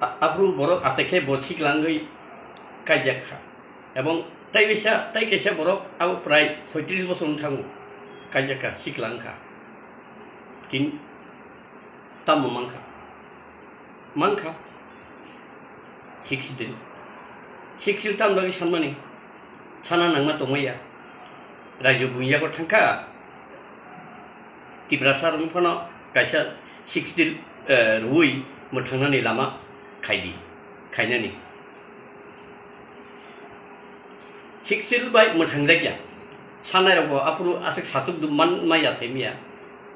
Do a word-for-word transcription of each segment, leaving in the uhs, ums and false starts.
A-, aphuru borok achaikhe bo siklangwi kaijak kha. Ebong tai kaisa, tai kaisa borok abo prai soitris bosor wng thango, kaijak kha, siklang kha. Tin tamo mankha? Mankha. Sixth Schedule. Sixth Schedule tamni bagwi sanmani? Sana nangma tongmaya. Raiju buini yago thangkha. Tiprasa rok phano kaisa Sixth Schedule, eh, rwui mwthangnani lama khaidi, khainani. Sixth Schedule bai mwthangjakya. Sanai rokbo aphuru aswk sachuk man maya thai maya.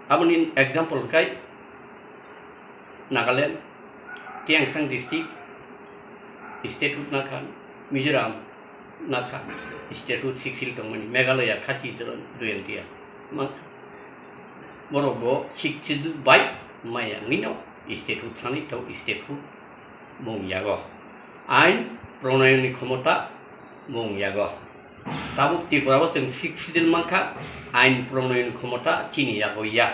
Aboni example khai Nagaland, Tiangthang district, statehood nakha, Mizoram nakha, statehood Sixth Schedule tongmani, Meghalaya, Khasi, Jaintia, mankha. Borok bo Sixth Schedule bai maya wngwino statehood sanai tho statehood mung yago. Ain pronayoni khomota mung yago. Tabuk Tripura o chwng Sixth Schedule mankha, ain pronayoni khomota chini yago ya.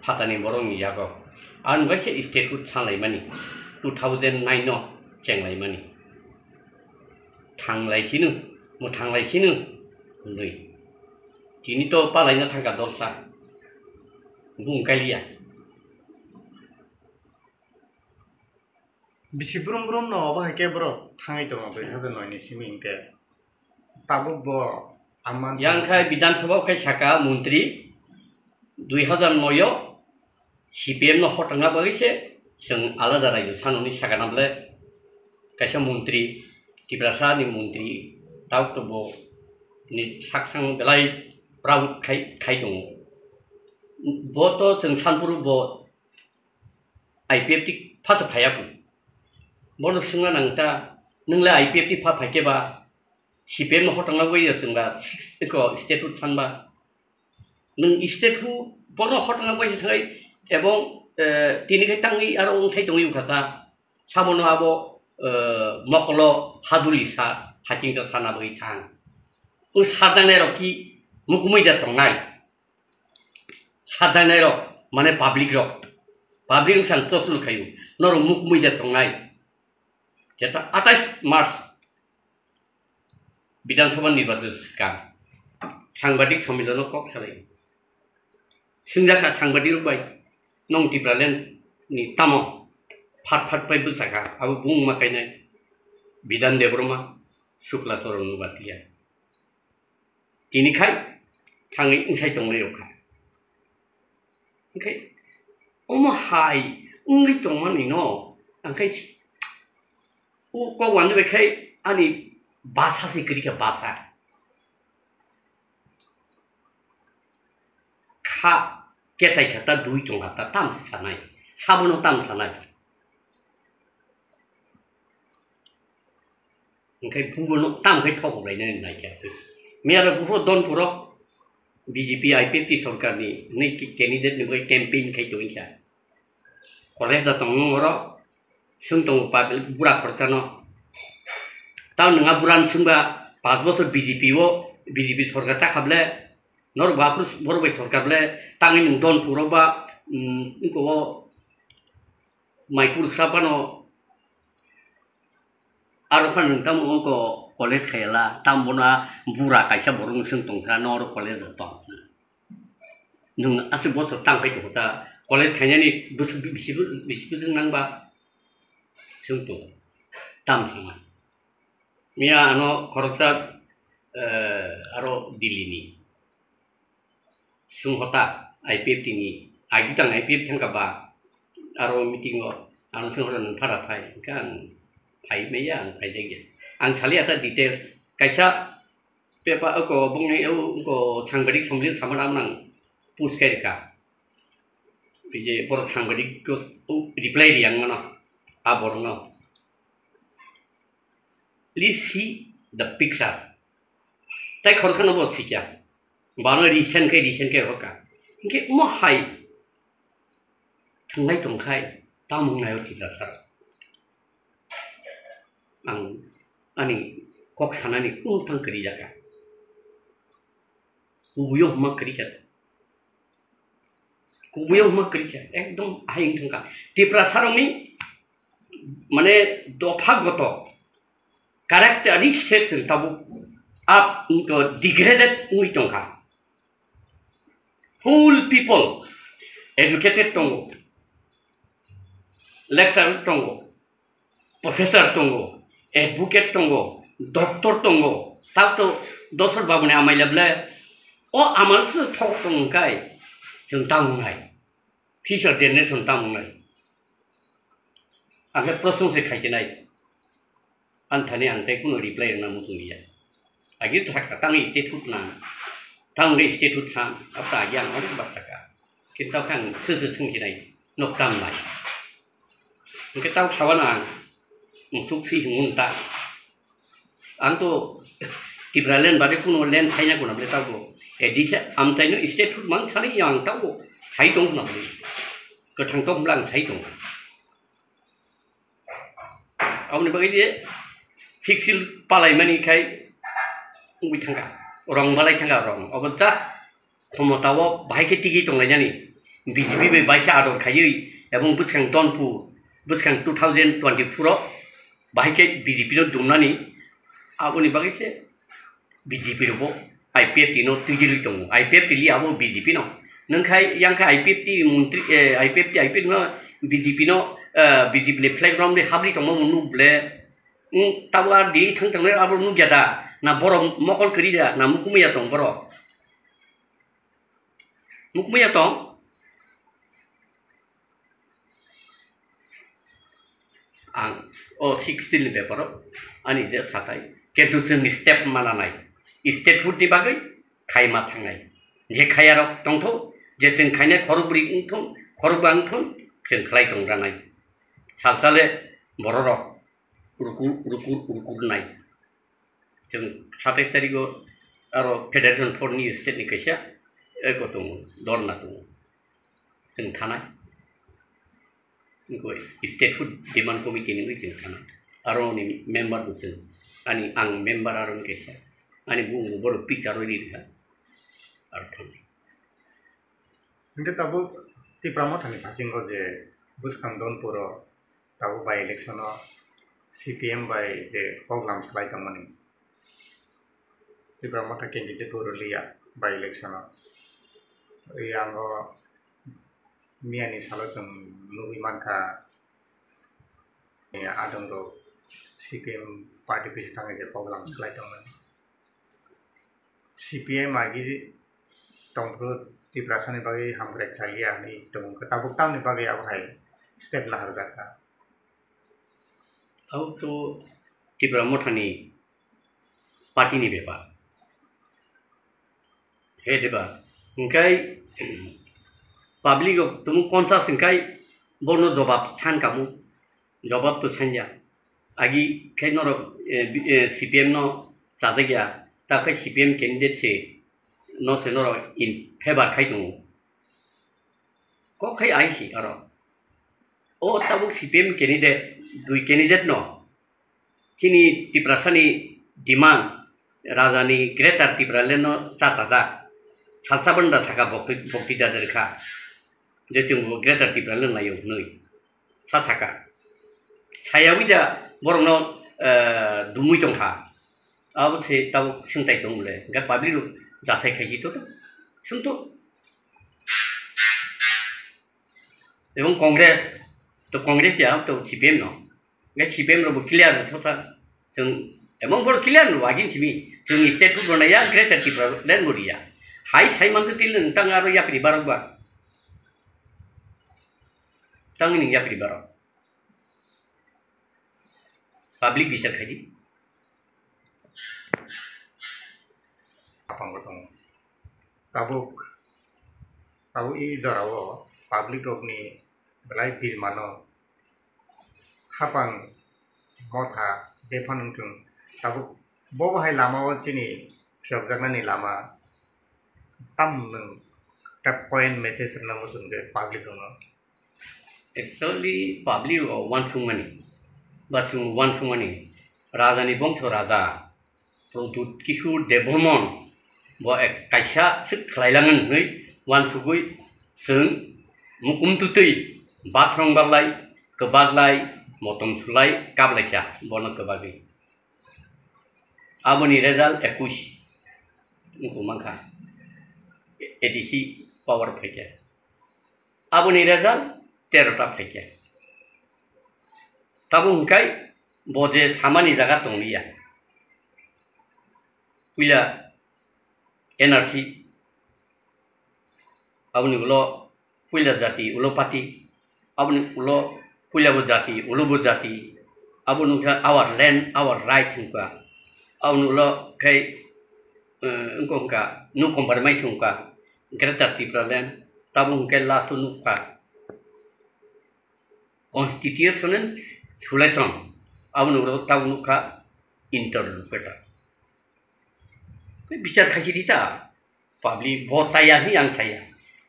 Phatani borokni yago. Ang bai se statehood sanlaimani, two thousand nine no chenglaimani. Thanglai sino, mwthanglai sino, hwnwi. Tini to palaina thangkha dolsa. Bung kaliya. Bisi brum brum no obo hai khe borok thangwi tongo, bwrwi hakhe noini simi hinkhe. Tabuk bo amman Yang khai Bidhan Sabha khai saka montri dui hazar noi o C P M no hotangna bagwi se chwng alada raijyo sanoni sakana bole kaisa montri, Tiprasa ni montri, tabuk to bo ni saksang belai proud khai, khai tongo. Bo to chwng sanphuru bo I P F T phaso phaiya kho. Bono swngna nang ta, nwng le I P F T pha phai khe ba, C P M no hotangna bagwi ya chwng ba, six, eko, statehood san ba. Nwng statehood bono hotangna bagwi se thai, ebong, eh, tini khai tangwi aro wng sai tongwi wngkha ta. Sabono abo, eh, mokolo haduli sa, haching ta sana bagwi thang. Wng sadanai rok ki mukumui da tongnai. Sadanai rok, mane public rok. Public wng sang proshno khaio. Norok mukumui da tongnai. Jeta atais March Bidhan Sabha nirbachon swkang sangbadik sommilono kok salai. Swngjak kha sangbadik rok bai, "Nong Tipraland ni tamo phat phat pai bwsakha?" Abo bung ma kainai Bidhan Debbarma, Shukla Charan Noatia. Tini khai thangwi wngsai tonglai rok kha. Hwnkhe omo hai wngwi tongmani no, ang khai o kok wani bai khai ani basa se kwrwi kha, basa. Kha ketai kha ta, dui tong kha ta, tam se sanai, sabono tam sanai. Hwnkhe bubono tam khai thokok lainani naikha. Miyalo buphuru Donpuro B J P I P F T sorkarni hwnwi candidate ni bagwi campaign khai tongwi kha. College da tong nung oro, swng tongo public bura khoroksa no. Tamo nwng a bura no swngba, panch bochor B J P o, B J P sorkar ta kha ble, norok bo aphuru borok bai sorkar ble, tangwi nwng Donpuro ba, mm, wngko o Maikur sa phano, aro phano nwng tamo wngko college khaiyala, tamo bono a bura kaisa borok no swng tongkha, no oro college rok tong. Nwng aswk bosor tang khai tongo ta, college khainani bwswk bisi, bisi bwswk nang ba swng tongo, tam sama. Miya ano khoroksa, eh, aro Delhi ni swng hota I P F T ni, agi tang I P F T thangka ba, aro meeting o ano swng hota nwng phara phai, hwnkhe ang phai maya, ang phai jakya. Ang sali ata detail, kaisa pepa oko bongni o oko sangbadik somjin samana ang post kai rwkha. Ei je borok sangbadik ko reply ri ang mano, a borok no. Please see the picture. Tai khoroksa no bo sikya. Bano recent khe, recent khe hoka. Hwnkhe omo hai thwnglai tongkhai, tamo wngnai o Tiprasa rok. Ang ani kok sanani kunu thang kwrwi jakha. Kubuiyo hwnma kwrwi kha. Kubuiyo hwnma kwrwi kha. Ekdom ahai wng thangkha. Tiprasa rokni mane dopha goto characteristic chwng tabuk up, wngkha degraded wngwi tongkha. Whole people educated tongo, lecturer tongo, professor tongo, advocate tongo, doctor tongo, tak to dosor babuni amai leble o amal se thok tong kai chwng tang nai. Future generation tamo nai. Ang khe prosong se khai se nai. Ang thani ang tei kuno reply rwna muchung ya. Agi thak tang statehood na. Tang ge statehood tha. Ata agi ang onek bak thaka. Kintu khe ang se se sung se nai. Nok tam nai. Hingke tau sawana ang. Ang suk si hwngun ta. Ang to Tipraland bade kuno land saina kuna bole tabo. Edisa amtaino statehood mang sani yang tabo. Sai tong kuna bole. Kwthang tong blang sai tong. Aboni bagwi je fixil palai mani khai ungwi thangka. Rong balai thangka rong. Obo ja khomotao bahai khe tigi tonglainani, B J P bai bahai khe ador khaiwi, ebong bwskang Donpur, bwskang two thousand twenty-four o bahai khe B J P no dumnani, aboni bagwi se B J P rokbo I P F T no twijlwi tongo, I P F T li abo B J P no. Nwng khai yang khe I P F T montri, eh, I P F T, I P F T no B J P no, eh, B J P ni flag romwi habri tongma nuk ble, wng tabo ar di thang thang abo nuk ya da, na borok mokol kwrwi da, na mukumui ya tong borok. Mukmaya tong. Ang o sixteen ni beparo ani je satai. Kintu chwngni step mananai. Statehood ni bagwi khaima thangnai. Je khayarok tongtho, je chwng khainai khorokbri wngthon, khorokba wngthon, chwng khlai tongranai. Salsale bororok ruku, ruku, ruku rwnai. Chwng satais tarigo aro Federation Front ni state ni kaisa eko tongo, dorna tongo. Chwng thanai. Wngkha statehood demand committee ni wngwi chwng thanai. Aro ni member bo chwng. Ani ang member aro ni kaisa. Ani bung bo borok picture rwi rikha. Aro thanai. Hingke tabuk Tipra Motha ni bisingo je bwskang Donpuro tabuk by election o C P M bai je program khlai tongmani. Tipra Motha candidate bo rwliya by election o. Yango miyani salo chwng nugwi mankha, adongrok C P M party bisi thangwi je program khlai tongmani. C P M agi tongphuru Tiprasani bagwi hamkrai khlaiya hinwi tongkha. Tabuk tamni bagwi abo hai step laharjakha? Abo to Tipra Mothani party ni bepar. He diba? Hingkai public rok tumu conscious hingkai bono jobab than kamu. Jobab to sanya. Agi khe norok, eh, bi-, eh, C P M no chajak ya, ta khe C P M candidate se no se norok in favor khai tongo. Kok khai ai si aro. O tabuk C P M candidate, dui candidate no chini Tiprasani demand, Rajani Greater Tipraland no cha chajak. Salsa banda saka bokti, bokti dadar kha. Je chwng bo Greater Tipraland laio hinwi. Sa saka. Sayawi da borokno, eh, dumui tongkha. Abo se tabuk swngtai tong bole. Hingke public rok jasai khaisi to, to. Swngto. Ebong Congress, to Congress ya, to C P M no. Hingke C P M rok bo clear thotha. Chwng, ebong boro clear no agin simi. Chwng statehood rwnai ya, Greater Tipraland bo riya. Hai sai manto til nwng tang aro yapri barok ba. Tangni yapri baro. Public bichar khaidi. Apang gotong. Tabuk, tabuk i jorao public rokni belai birmano hapang motha jephano wngthung. Tabuk bo bahai lama o chini phiyokjaknani lama tam nwng ta point message rwna muchung je public rokno. Actually, public rok uansukmani, ba chwng uansukmani, Rajani bongso Raja Pradyut Kishore Debbarman bo ek kaisa swk khlailangan hwnwi uansugwi chwng mukum twtwi bathrong barlai, kwbaklai, motom sulai kaplaikha bono kwbagwi. Aboni result ekush wngkha, A D C power phaikha. Aboni result tero ta phaikha. Tabuk hwnkhe bo je samani jaga tongliya. Puila N R C, aboni ulo puila jati ulo party, aboni ulo puila bo jati ulo bo jati, aboni wngkha our land, our right wngkha. Aboni ulo khe, eh, wngkha no compromise wngkha Greater Tripura Land, tabuk hwnkhe last o nukha constitutional solution, aboni ulo tabuk nukha interlocutor. Tei bichar khaisidi ta, public bo chaya hinwi ang chaya,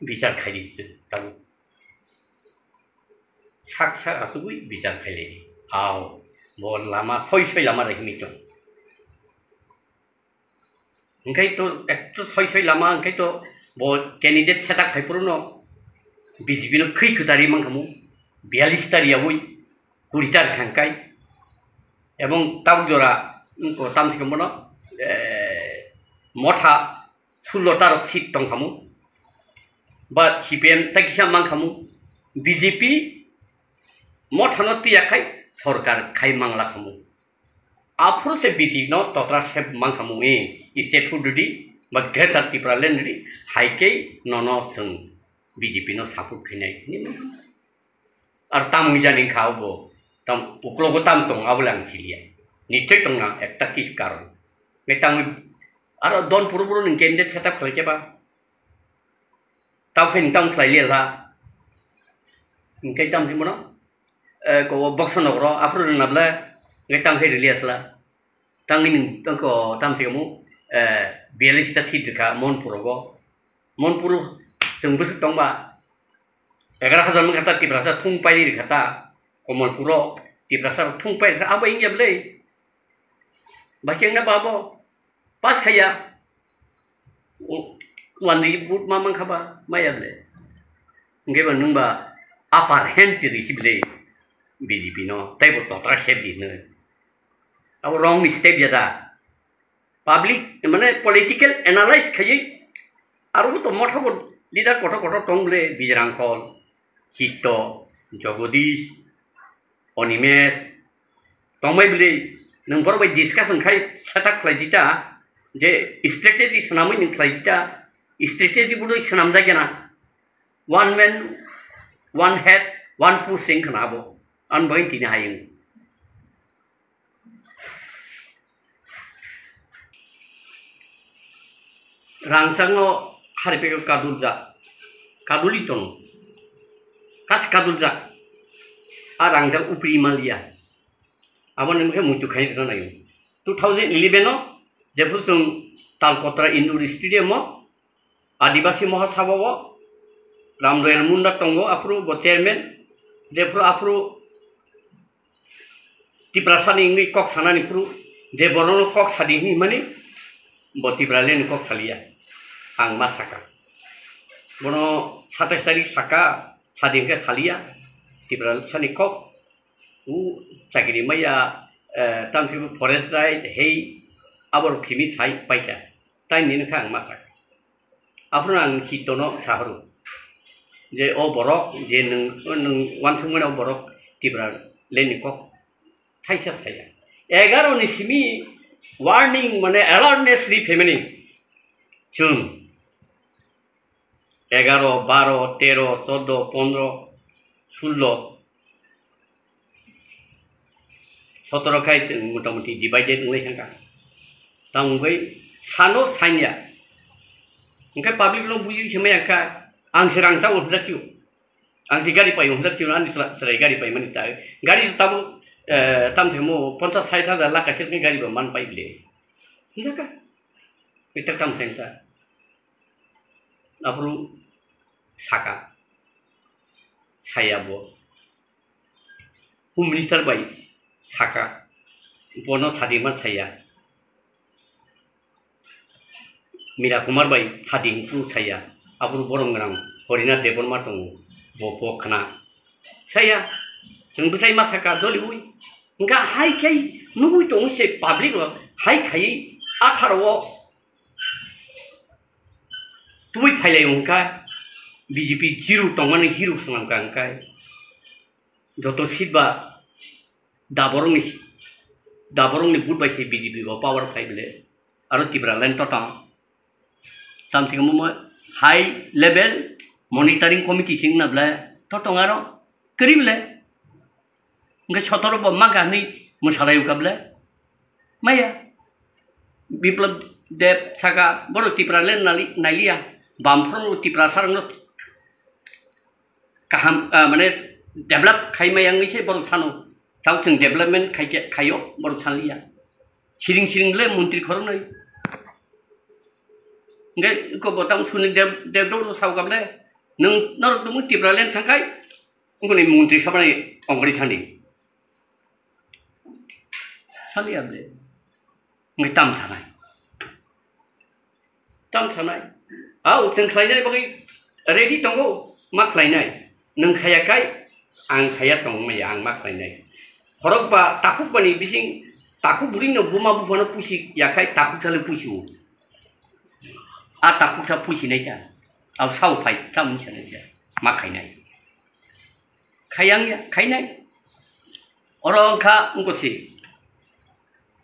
bichar khaidi chwng tabuk. Sak sak asugwi bichar khailaidi. Ao, bo lama soi soi lama rehini tong. Hwnkhe to ekto soi soi lama hwnkhe to bo candidate setup khai phuru no B J P no khwi kwtari mankhamu, biyalish tar yaui kuri tar khangkai. Ebong tabuk jora, wngkha tamsi khe bono, eh, motha sullo tarok seat tongkhamu. Ba C P M tai kisa mankhamu. B J P mothano twiya khai sorkar khai manglakhamu. Aphuru se B J P no totra sep mankhamu, eh, state hood di ba Greater Tripura Land di hai khe nono chwng B J P no support khainai hinwi mankha. Ar tam wngya ni kha obo, tam uklogo tam tong abo le ang siliya. Nichoi tongna ekta kis karon. Ngai tangwi aro don puru puru ni candidate setup khlai khe ba. Tao khe ni tang khlai liya la. Hingke tam si mono, eh, ko box no ro aphuru na ble ngai tam khe riliya sla. Tangwi nwng tangko tam thikamo, eh, biyalish ta seat rikha Monpur rogo. Monpur chwng bwswk tongba, egaroh hajar wngkha ta Tiprasa thung pairi rikha ta, Komolpuro Tiprasa thung pairi rikha, abo wngya bwlai? Ba kengna ba abo pass khaiya. O, one vote ma mankha ba, maya bwlai? Hwnkhe ba nwng ba upper hand si risi bwlai B J P no, tei bo totra sep di hwnwi. Abo wrong ni step ya da. Public, mane political analyze khaiwi, aro bo to motha bo leader kotor kotor tong bwle, Bijrangkhol, Chitto, Jagadish, Animesh, tongbai bwle, nwng borok bai discussion khai setup khlai di ta, je strategy swnamwi nwng khlai di ta, strategy bo doi swnamjak ya na, one man, one head, one push wng khna abo, ani bagwi tini hai wng. Rangchakno haripego kaduljak, kaduli tono, kas kaduljak, a rangjak upri maliya, aboni mokhe muitu khaini rwna nai. Two thousand eleven o jephuru chwng Talkotra Indoor Stadium o Adibasi Mahasabha o Ram Dayal Munda tongo, aphuru bo chairman, jephuru aphuru Tiprasani wngwi kok sanani phuru je borokno kok sadi hinwi mani, bo Tipralandni kok saliya. Ang ma saka. Bono satais tarik saka, sadi hwnkhe saliya. Tiprasani kok, u chakiri maya, eh, tamsi forest right, hei, aborok simi sai paikha. Tai nini khe ang ma saka. Aphuru ang Chittono sahoro je o borok je nwng, nwng uansukmani o borok Tipralandni kok thaisa saya. Egaroni simi warning mane alertness ri phaimani chwng egaro, baro, tero, choddo, pondro, sullo, sotoro khai chwng motamoti divided wngwi thangkha. Tamo wngwi sano sanya. Hwnkhe public no buji se maya kha, ang se rang chao hwnjak sio. Ang se gari pai hwnjak sio, ani chwla-, chwrai gari pai mani ta. Gari tamo, eh, tam se mo ponchas sait hajar lakh kaisa ni gari bo man pai bile. Hwnjak kha. Ita tam thengsa. Aphuru saka. Saya bo. Home Minister bai saka, bono sadi ma saya. Mira Kumar bai sadi hwnkhe saya. Aphuru borom gwnang Harinath Debbarma tongo, bo, bo khna saya. Chwng bwsai ma saka joliui. Hwnkha hai khe nugui tongo se public rok, hai khaiwi atharo o tubui phailai hwnkha B J P zero tongmani hero swnamkha hwnkha. Joto seat ba daborokni, daborokni vote bai se B J P bo power phai bele. Aro Tipraland totong. Tamsingmo high level monitoring committee sing na bele totong aro kwrwi bele. Hwnkhe sotoro bo mangkha hwnwi mwsalai wngkha bele? Maya. Biplab Deb saka, borok Tipraland nali-, nailiya. Bamphoro Tiprasarokno kaham, ah, mane develop khai maya wngwi se borok sano. Tao chwng development khai khe, khaio, borok sanliya. Siring siring le montri khoroknwi. Hwnkhe iko bo tamo Sunil Deb-, Debbarma sao kha bele? Nwng norok tongmung Tipraland thangkhai, wngkoni montri sabani ongkori thani. Saliya bele. Wngkhe tam sanai. Tam sanai. A, chwng khlainani bagwi ready tongo, ma khlainai. Nwng khaya kai, ang khaya tong maya, ang ma khlainai. Khorok ba, takhuk bani bising, takhuk bwrwino buma buphano pusi ya khai, takhuk sale pusi o. A takhuk sa pusi nai ta. Au sao phai, ta mung sanai ta. Ma khainai. Khayang ya, khainai. Oro wngkha wngkha si.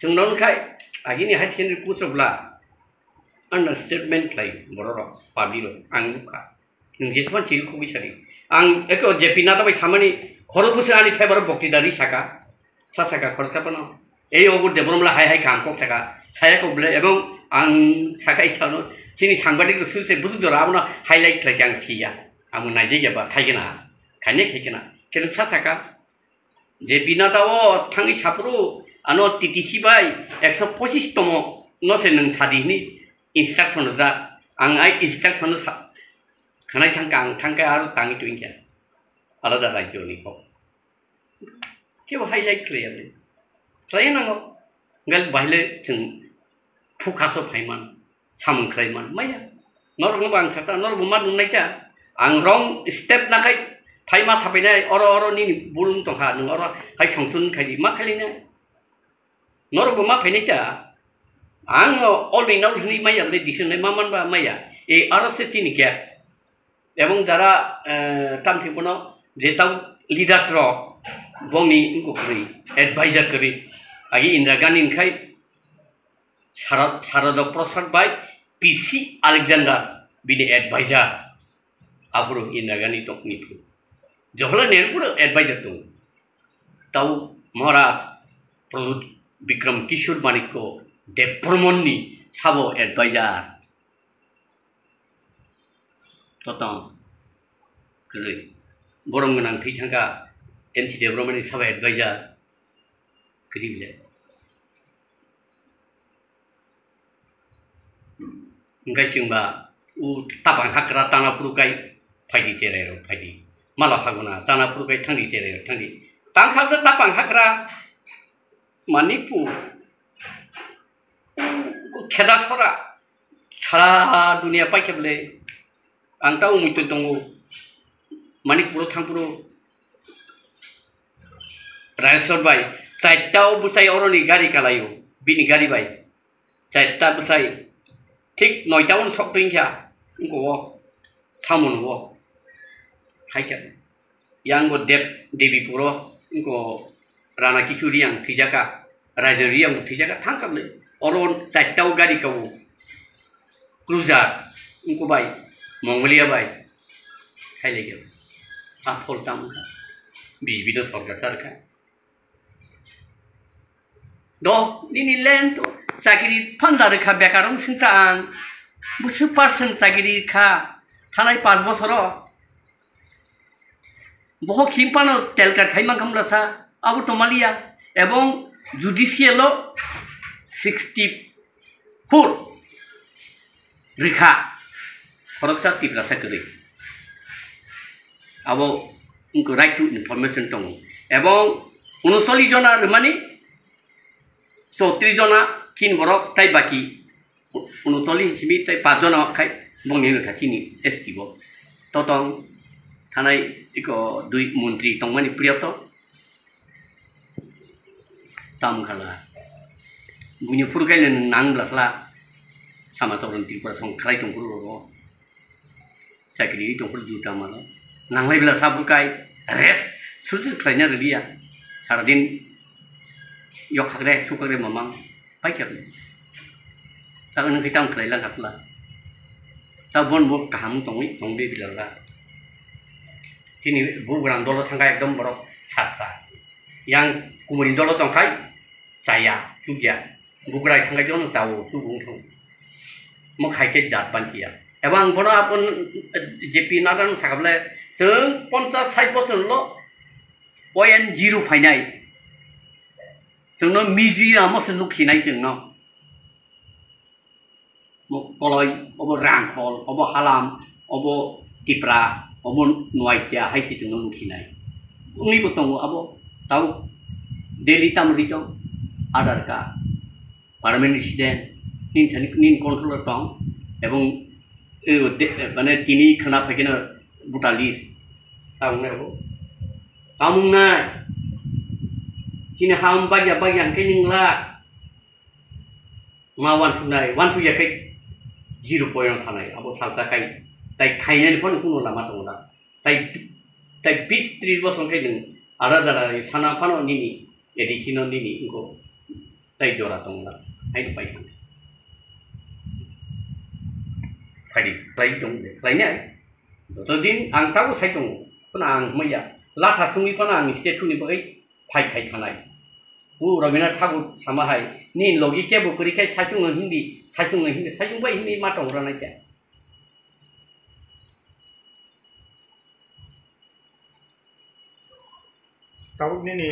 Chwng no wngkha agini high secondary course rok bla understatement khlai borok rok, public rok, ang nukha. Nwng jesman chiri khugwi sadi. Ang eko J P Nadda bai samani khorok bwswk ani favor o bokti dari saka. Sa saka khorok sa phano. Ei obo Debbarma hai hai kha ang kok saka. Saya kok bwle ebong ang saka isano chini sangbadik rok swi se bwswk jora abono highlight khlai khe ang siya. Amo naijak ya ba khai gana. Khainai khai gana. Khe sa saka. Je J P Nadda o thangwi saphuru ano T T C bai ekso pochis tomo no se nwng sadi hwnwi instruction rijak. Ang ai instruction no sa-, khanai thangkha, ang thangkhe aro tangwi tongkha alada rajyo ni kok. Kebo highlight khlaiya le. Khlaiya nango. Gal baile chwng focus o phaiman. Samung khlai man maya. Norokno bo ang sakha, norok bo ma nung nai ta. Ang wrong step nakhai phaima thapainai, oro oro nini bulung tongkha, nwng oro hai songsun khai di, ma khailai nai. Norok bo ma phainai ta. Ang o all in all hwnwi maya, le decision nai ma man ba maya. E R S S ni gap. Ebong jara, eh, tamthik bono je tau leaders rok bongni wngkuk kwrwi, advisor kwrwi. Agi Indira Gandhi ni khai Sara-, Sarada Prasad bai P C Alexander bini advisor. Aphuru Indira Gandhi tongni phuru. Jawaharlal Nehru pura advisor tongo. Tau Maharaj Pradyut Bikram Kishore Manikya Debbarma ni sabo advisor. Totong. Kwrwi. Borom gwnang thwi thangkha M C Debbarma ni sabo advisor. Kwrwi bile. Hwnkhe chwngba u tapang hakra tana phuru kai phaidi cherai rok phaidi. Mala phaguna tana phuru kai thangdi cherai rok thangdi. Tang kha tapang hakra Manipur. Kheda sora. Sara dunia paikhe bwle. Ang ta umui twi tongo. Manipuro thangphuru Rajeswar bai. Chaita o bwsai oroni gari kalaio. Bini gari bai. Chaita bwsai. Thik noita o sok twi kha. Wngkha o. Samung o. Hai khe. Yang bo Deb-, Devi puro, wngkha Rana Kichu Reang thwijaka, Raja Reang bo thwijaka, thangkha bwle. Oro chaita o gari kabo. Cruiser, wngkha bai, Mongolia bai. Khailai khe. A phol tamo kha. B J P no sorkar charkha. Do, nini land to, chakiri phanda rwkha, bekar wng singta ang. Bwswk percent chakiri kha, thanai panch bosoro. Bohok himpano telkar khai mankha mlasa, abo tomalia. Ebong judicial o sixty four rikha, khoroksa Tiprasa kwrwi. Abo wngkha right to information tongo. Ebong unocholish jona rwmani chowtrish jona chini borok tai baki unocholish simi tai panch jona khai bongni wngkha chini S T bo. Totong thanai iko dui montri tongmani Priyoto. Tam khala. Buini phuru kaile nwng nang bla khla. Sama tokron Tripura song khlai tong phuru rogo. Chakri tong phuru juta mano. Nanglai bla sa phuru kai. Rest. Sutu khlaina riliya. Saradin yok khakre, sukakre mamang. Pai kya. Ta nwng kai tam khlai lang khakla. Ta bon bo kaham tongwi, tongde bilala. Chini bugrang dolo thangka ekdom borok sat sat. Yang kumuni dolo tongkhai chaya, chukya. Bugrai thangkai jono chao, chubung thang. Mo khai khe jat ban kiya. Ebang bono apun J P Nadda no sakable chwng ponchas sait bochor lo point zero phainai. Chwngno museum o se nuksinai chwngno. Mo koloi, obo Rangkhol, obo Halam, obo Tipra, obo Noatia hai se chwngno nuksinai. Wngwi bo tongo abo tau daily tam ri tong, Aadhaar card, permanent resident, nini thani, nini control o tong, ebong, eh, de-, mane tini khwna phaikhe no voter list, tamo wngnai abo. Tamo wngnai, chini ham bagya bagya hwnkhe ningla. Ma wansuknai, wansukya khe zero point o thanai, abo salsa kai, tai khainani phano kunu lama tongo da. Tai, tai bis tris bosor khe nwng ada jora sana phano nini addiction o nini wngkho tai jora tongo da. Hai pai thang. Khadi, khlai tong de, khlainai. Joto din ang tabo sai tongo, phano ang hwnmaya. Latha chungwi phano ang state two ni bagwi phai khai thanai. O Rabindranath Thakur sama hai, "Nini logi kebo kwrwi khe saichung no hindi, saichung no hindi, saichung bai hindi ma tong rw nai khe." Tabuk nini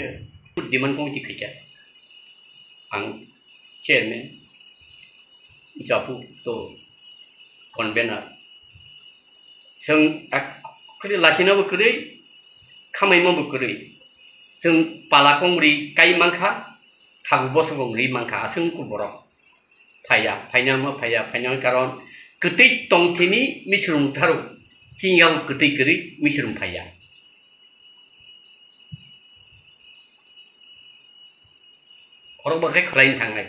demand committee khaikha. Ang chairman, Japu to convener. Chwng ak-, kwrwi lasinabo kwrwi, khamaimabo kwrwi. Chwng pala kongri kai mankha, thabu bosongo ri mankha, aswk wngkha borok. Phaiya, phainama phaiya, phainama karon kwtwi tongthini misrum tharo, chini yago kwtwi kwrwi misrum phaiya. Khorok ba khe khlaina thangnai.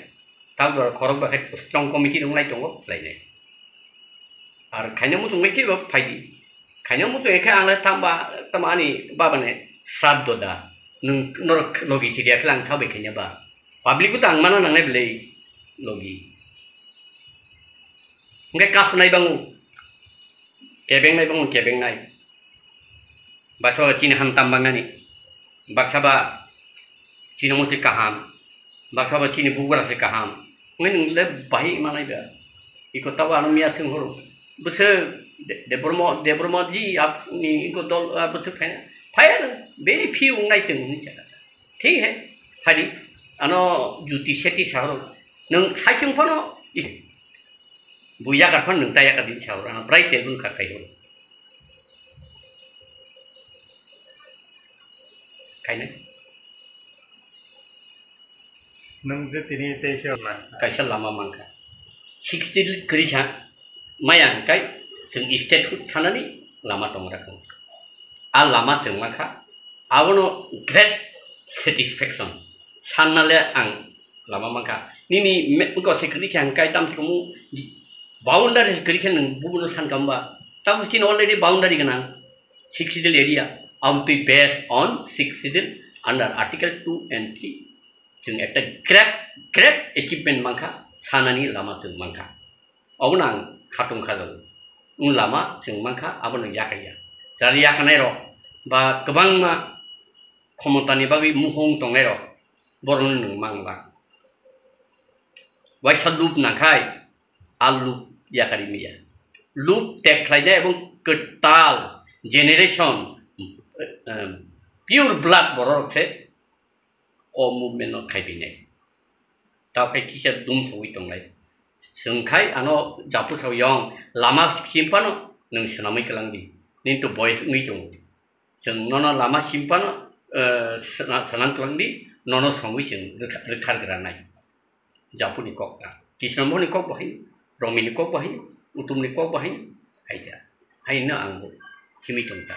Tabuk khorok ba khe strong committee rwnglai tongo khlainai. Ar khaina muchung bai khe ba phaidi. Khaina muchung khe ang le tamba, tama ani baba ne sraddho da. Nwng norok logi siriya khe ang thabai khaina ba. Public bo tang mana nangnai belai logi. Hwnkhe kasunai bango. Kebengnai bango kebengnai. Baksa ba chini ham tam bangnani. Baksa ba chini musi kaham. Baksa ba chini bugra se kaham. Ngai nung le bahi manai ba. Iko tabo ano miya sing horo. Bwswk De-, Debbarma, Debbarma ji ap-, ni iko dol, ah, bwswk phaina. Phai ano, very few wngnai chwng hwnwi sakha. Thik hai, phadi, ano Jyoti Shetty sahoro. Nwng saichung phano is-, bo yakar phano nwng ta yakar din sahoro. Ano brai tebun kha khai horo. Khainai. Nwng je tini teisa la. Kaisa lama mankha. Sixty kwrwi kha, maya hwnkhe chwng statehood thanani lama tong rakha. A lama chwng mankha, abono great satisfaction. Sanna le ang lama mankha. Nini me-, wngkha se kwrwi kha hwnkhe tamsukmung boundary se kwrwi khe nwng bubuno sankha hwnba? Tabuk chini already boundary gwnang. Sixth Schedule area, amtwi based on Sixth Schedule under Article two and three. Chwng ekta great, great achievement mankha, sanani lama chwng mankha. Obono ang khatung kha jago. Wng lama chwng mankha, abono yakaiya. Jara yakanai rok, ba kwbangma khomotani bagwi muhung tongnai rok, borokno nwng mangla. Waisa lub nangkhai, a lub yakarwi maya. Lub tek khlainai ebong kwtal generation, em, pure blood borok khe o movement no khaipinai. Tao khe kisa dum sogwi tongnai. Chwng khai ano Japu sao yong lama sim phano nwng swnamwi kwlangdi. Nini to boyes wngwi tongo. Chwng nono lama sim phano, eh, sna-, swnam kwlangdi, nono songwi chwng rwkha-, rwkhargranai. Japuni kok ta. Krishnamoni kok bo hai, Romini kok bo hai, Utumni kok bo hai, hai ta. Haino ang bo himwi tong ta.